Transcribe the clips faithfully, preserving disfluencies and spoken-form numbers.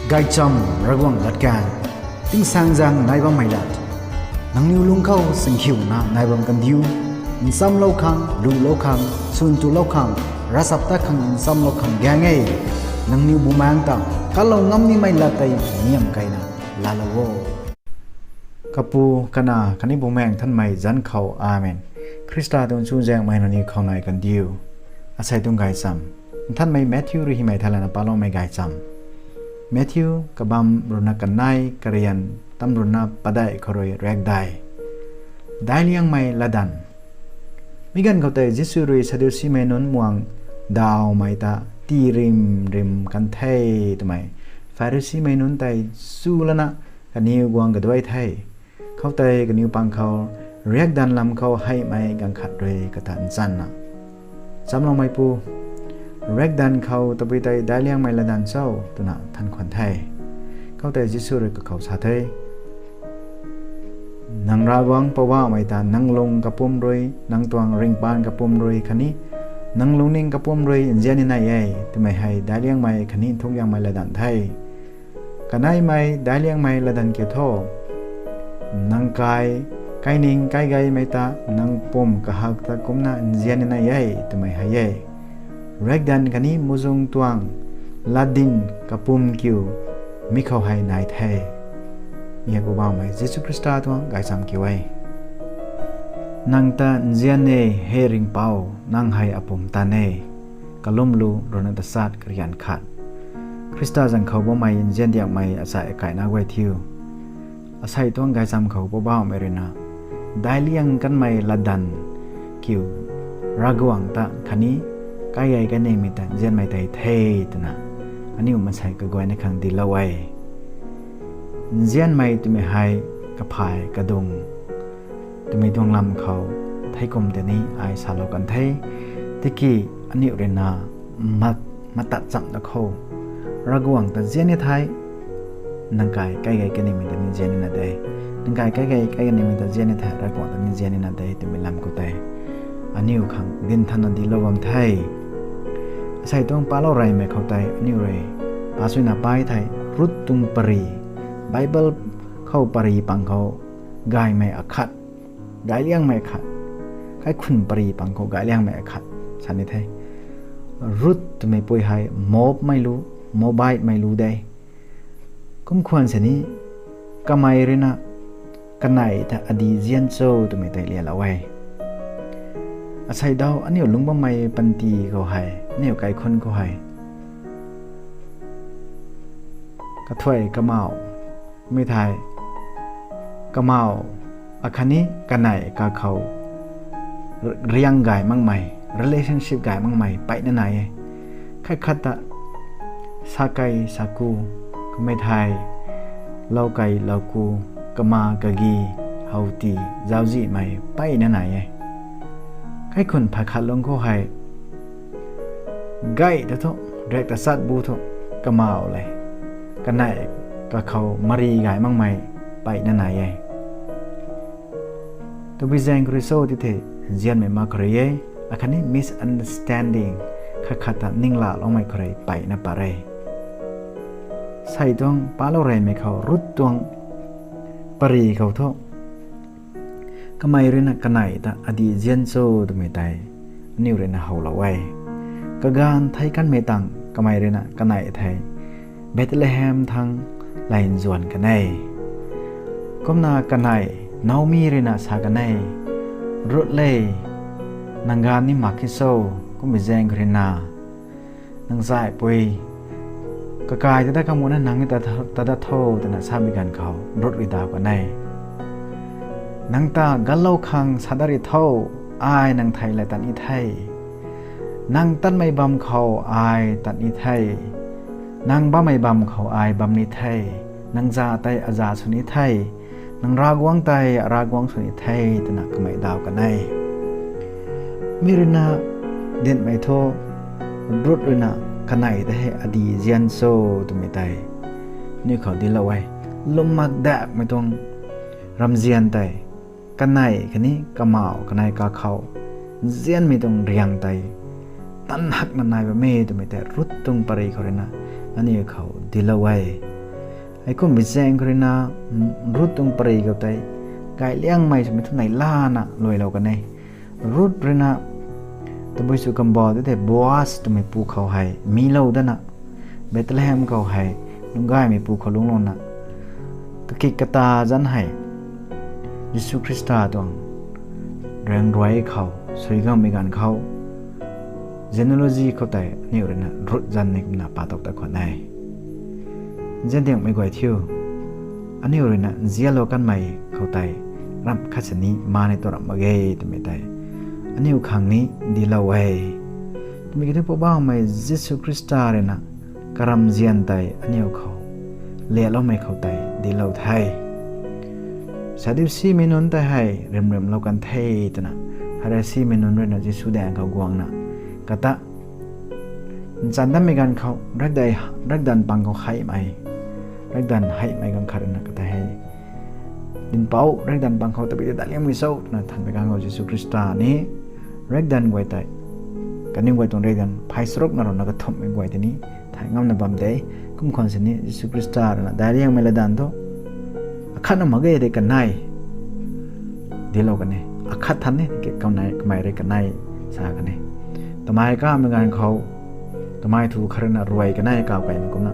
Gaychamv Ravguangc latkaeng, tingsaengzaeng nai bammei lat. Nangniw lung khou singkhiuna nai bam kandiu, nchamlou khang, lulou khang, swn tulou khang, ravchaptat khang nchamlou khang gaeng e. Nangniw bumaengc ta kalou ngam nimei lat tei niam keyna laalou o. Kapu, Kanac khatni Bumaengh Nthanmei zanc khou, Amen. Khrista tuang chuzaenghmei nangniw khou nai kandiu. Asei tuang gaychamv, Nthanmei Matthew rui hymei thei lana paloumei gaychamv. Matthew kabamv ruhna kanei, karian tam ruhna padeih khou rui riakdei. Daic liangmei latdanv. Mi ganv khou tei Jisu rui Sadusimei nunc muang dawmei ta tii rim rim kan the twmei Pharisimei nunc tei chu lana kaniw guang kaduai the. Khoutei kaniw pang khou riakdanv lam khou heimei ganv khat rui kata nchanna, Nchamloumeipu, riakdanv khou tabui tei daic liangmei latdanv cho? twna than khwan the. Khoutei Jisu rui kakhou sa the, Nang Ravguangc Poubauhmei ta nang lung kapwm rui, nang tuang ringhpaan kapwm rui khatni nang lungning kapwm rui nzian ni nai e, twmei hei daic liangmei khatni nthuk liangmei latdanv the. Kaneimei daic liangmei latdanv kiu thu, Nang kai, kaining kaigeimei ta nang pum kahak ta kumcna nzian ni nai e, twmei hei e. Riakdanv khatni muhzwng tuang latdyn kapwm kiu mi khou hei nai the. Mi hei Poubauhmei Jisu Khrista tuang gaychamv kiu e. Nang ta nzian e, he Ringhpouc, nang hei apumtan e. Kalumlu ruhna tachat karian khat. Khrista zanc khou bammei nzian diakmei achai akaina guay thiu. Asei tuang gaychamv khou Poubauhmei ruina daic liang kanmei latdanv kiu Ravguangc ta khatni kaigei kaningmei ta nzianmei tei the twna aniu maansei kaguayna khang dinclou e. Nzianmei twmei hei kaphay kadung twmei tuang lam khou theikum tei ni ai salou kan the. Tiki aniu ruina mat, matat chamh da khou Ravguangc ta nzian ni thei, nang kai kaigei kaningmei ta ni nzian ni na de. Nang kai kaigei kaningmei ta nzian ni thei, Ravguangc ta ni nzian ni na de twmei lam khou tei aniu khang dinthanna dinclou bam the. Asei tuang palou reymei khou tei aniu rui pasuina pai thei, Ruth tuang pary, Bible khou pary pang khou gaymei akhat, gayliangmei akhat, kaikhun pary pang khou gayliangmei akhat sa ni the. Ruth twmei pui hei Moabmei lu, Moabitemei lu de. Kum khwan sini kamei ruina kanei ta adi nzian cho twmei tei lialou e. Asei dau aniu lungc bammei panty khou hei, aniu kaikhun khou hei kathuay kamau, mi thei kamau akhatni kanei kakhou riang gay makmei, relationship gay makmei peyna nai e. Khat khat ta sakei saku, kamei thei loukei louku, kama kagi, howti, zauczihmei peyna nai e. Kaikhun phay khat lungc khou hei gay ta thu, riak ta chat bu thu, kamau le kanei kakhou mari gay makmei peyna nai e. Tabui zaeng khou rui cho ti thei, nzianmei mak khou rui e, akhatni misunderstanding, khat khat ta ningla loumei khou rui peyna pat e. Sei tuang palou reymei khou Ruth tuang pary khou thu, kamei ruina kanei ta adi nzian cho twmei tei aniu ruina howlou e. Kaganv thei kanmei tang kamei ruina kanei thei Bethlehem thang lay nzuan kan e. Kumna kanei Naomi ruina sa kan e, Ruth le, nang ganv ni mak khe cho? Kummei zaeng khou ruina nang zaipui kakai ta dat kamuna nang ni ta, ta dat tho, twna samei ganv khou Ruth rui daw kan e, nang ta ganlou khang sa dat ri tho, ai nang thei lay tat ni the. Nang tatmei bam khou ai tat ni the. Nang bammei bam khou ai bam ni the. Nang za tei aza sw ni the. Nang Ravguangc tei Ravguangc sw ni the, twna kamei daw kan e. Mi ruina dinhmei thu, Ruth ruina kanei ta hei adi nzian cho twmei tei aniu khou dinclou e. Lwmmak dakmei tuang ramzian tei, kanei khatni kamau kanei kakhou nzianmei tuang riang tei tan hakna nai bam e twmei tei Ruth tuang pary khou ruina aniu khou dinclou e. Heikumbi zaeng khou ruina, Ruth tuang pary khou tei, gayliangmei swmei thu neih lana luailou kan e. Ruth ruina, tabui sw kambau de tei Boaz twmei pu khou hei milou dana, Bethlehem khou hei, lungc gaymei pu khou lungclouna, kakik kata zanc hei, Jisu Khrista tuang raengruai khou suaigammei ganv khou, genealogy khou tei aniu ruina Ruth zanc ni kumna pa tok ta khwan e. Nzian diangmei guay thiu, aniu ruina nzianlou kanmei khou tei ramh khat sini ma ni tu ramh mak ge twmei tei aniu khang ni dinclou e. Twmei kiu thu Poubauhmei Jisu Khrista ruina karamzian tei aniu khou lialoumei khou tei dinclou the. Sadduceemei nunc tei hei rimrimlou kan the twna, Pharisimei nunc ruina Jisu daeng khou guangna, kata nchandammei ganv khou, raekdanv pang khou heimei, raekdanv heimei ganv khat ruina kata hei, Dinhpouc, raekdanv pang khou tabui tei daihliangmei cho twna thanmei ganv khou Jisu Khrista ni raekdanv guay tei, kaniw guay tuang raekdanv phay charukna ruina kathumhmei guay tei ni thay ngamna bam de. Kum khwan sini Jisu Khrista ruina daihliangmei latdanv thu akhatna mak ge tei kanei dinclou kan e. Akhat than ni, kamei rui kanei sa kan e. Tamei kamei ganv khou, tamei thu khat ruina ruai kanei kaw kaymei kumna,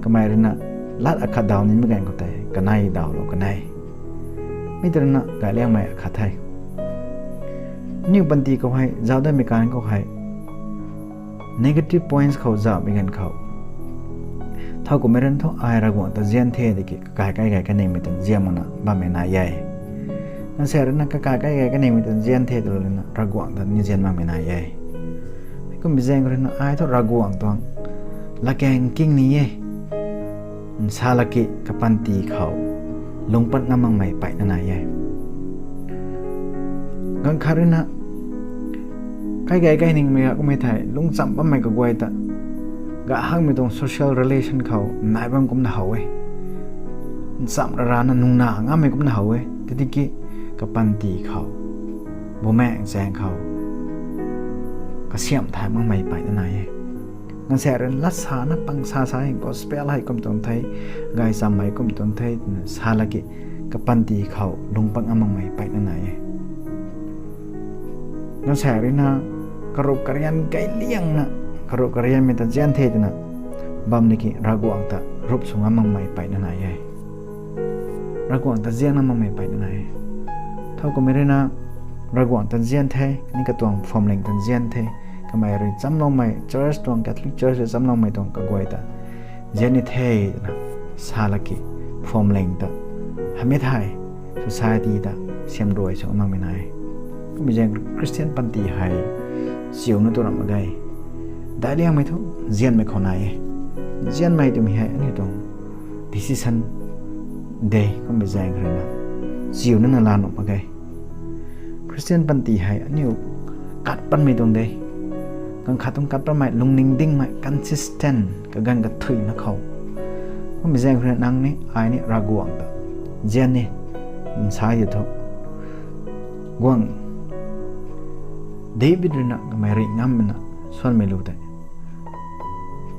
kamei ruina lat akhat daw nimei ganv khou tei kanei dawlou kan e. Mi tei ruina gayliangmei akhat the. Aniu panty khou hei zauc datmei ganv khou hei negative points khou zauhmei ganv khou, thowkumhmei ruina thu ai Ravguangc ta nzian the tiki kakai kai gay kaningmei ta nzian makna bammei nai e. Nganvsaekc ruina kakai kai gay kaningmei ta nzian the twlou lana Ravguangc ta ni nzian makmei nai e. Heikumbi zaeng khou ruina ai thu Ravguangc tuang latkaeng king ni e. Nsa laki kapanty khou lungc pat ngam makmei mpeyna nai e. Ganv khat ruina kai gay kaningmei kummei thei lungccham bammei kaguay ta, gay hangmei tuang social relation khou nai bam kumna how e. Ncham rarana nungna ngammei kumna how e. Titiki kapanty khou, bumaengh zaeng khou kasiamh thay makmei mpeyna nai e. Nganvsaekc ruina lat sana pang sa sa e, gospel hei kum tuang the, gaychamv hei kum tuang the twna sa laki kapanty khou lungc pat ngam makmei mpeyna nai e. Nganvsaekc ruina karup karian gayliangna, karup karianmei ta nzian the twna bam niki Ravguangc ta rup sw ngam makmei mpeyna nai e. Ravguangc ta nzian ngam makmei mpeyna nai e. Thowkumhmei ruina Ravguangc ta nzian the, khatni katuang phuamling ta nzian the, kamei rui chamloumei church tuang, Catholic Church rui chamloumei tuang kaguay ta nzian ni the twna sa laki phuamling ta hamei thei society ta siamruai sw ngam makmei nai e. Kumbi zaeng Christian panty hei chiuna tu ramh mak ge. Daihliangmei thu nzianmei khou nai e. Nzianmei twmei hei aniu tuang decision de. Kumbi zaeng khou ruina chiuna na la nuh mak ge. Christian panty hei aniu kat patmei tuang de. Ganv khat tuang kat patmei, lungning dingmei, consistent, kaganv kathuina khou. Kumbi zaeng khou ruina nang ni, ai ni Ravguangc ta nzian ni, nsa di thu, guangc David ruina kamei rih ngammei na suanmei lu tei,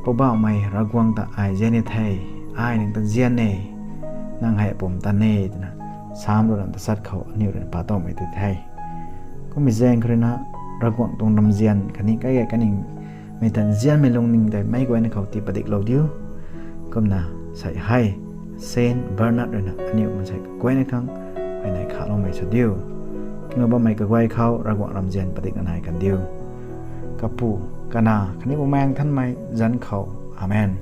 Poubauhmei Ravguangc ta ai nzian ni the, ai nang ta nzian e, nang hei apum ta ne twna Psalm ruhna tachat khou aniu ruina pa towmei tei the. Kumbi zaeng khou ruina Ravguangc tuang ramzian khatni kai gay kaningmei ta nzianmei lungning tei meic guayna khou tii padiklou diu. Kumna sei hei Saint Bernard ruina aniu mansei kaguayna khang huayney khaloumei sw diu. Kinglou bammei kaguay khou Ravguangc ramzian padikna nai kan diu. Kapu, Kanac khatni Bumaengh Nthanmei zanc khou. Amen.